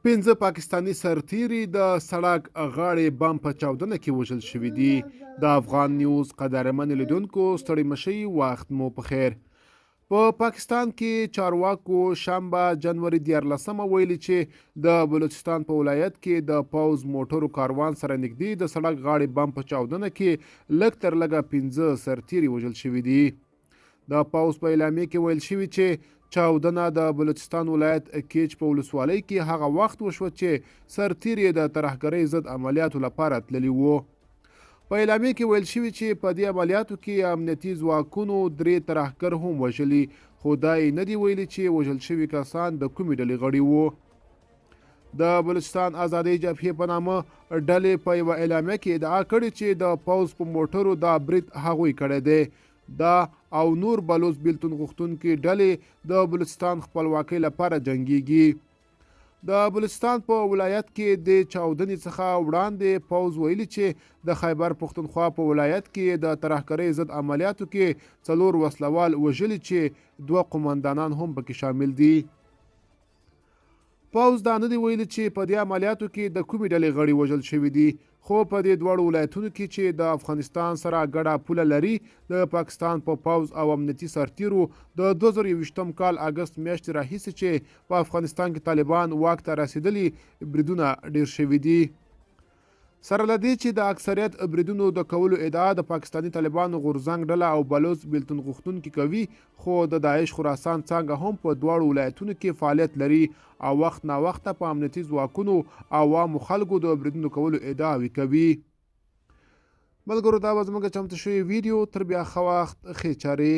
پنځه پاکستاني سرتیري د سړک غاړې بم په چاودنه کې وژل شوي دي. د افغان نیوز قدرمن لیدونکو، ستړي مشي، وخت مو په خیر. په پاکستان کې چارواکو شنبه جنوري 13 ویلي چې د بلوچستان په ولایت کې د پوځ موټرو کاروان سره نږدې د سړک غاړې بم په چاودنه کې لږ تر لږه 5 سرتیري وژل شوي دي. د پوځ په اعلامیه کې ویل شوي چې چاودنه د بلوچستان ولایت کیچ په ولسوالۍ کې هغه وخت وشوه چې سرتیري د ترهګرۍ ضد عملیاتو لپاره تللي وو. په اعلامیه کې ویل شوي چې په دې عملیاتو کې امنیتي ځواکونو 3 ترهګر هم وژلي، خو دا یې نه دي ویلي چې وژل شوي کسان د کومې ډلې غړي وو. د بلوچستان ازادۍ جبهې په نامه ډلې په یوه اعلامیه کې ادعا کړې چې د پوځ په موټرو دا برید هغوی کړی دی. دا او نور بلوڅ بیلتون غوښتونکي ډلې د بلوچستان خپلواکۍ لپاره جنګیږي. د بلوچستان په ولایت کې د چاودنې څخه وړاندې پوځ ویلي چې د خیبر پښتونخوا په ولایت کې د ترهګرۍ ضد عملیاتو کې 4 وسلوال وژلي چې 2 قومندانان هم پکې شامل دي. پوځ دا نه دی ویلي چې په دې عملیاتو کې د کومې ډلې غړي وژل شوي دي، خو په دې دواړو ولایتونو کې چې د افغانستان سره ګډه پوله لري د پاکستان په پوځ او امنیتي سرتیرو د 2021 کال اګست میاشتې راهیسې چې په افغانستان کې طالبان واک ته رسېدلي بریدونه ډېر شوي دي. سره له دې چې د اکثریت بریدونو د کولو ادعا د پاکستاني طالبانو غورځنګ ډله او بلوڅ بیلتون غوښتونکي کوي، خو د داعش خراسان څانګه هم په دواړو ولایتونو کې فعالیت لري او وخت ناوخته په امنیتي ځواکونو او عامو خلکو د بریدونو کولو ادعاوې کوي. ملګرو، دا به زموږ چمتو شوې ویډیو. تر بیا ښه وخت، ښې چارې.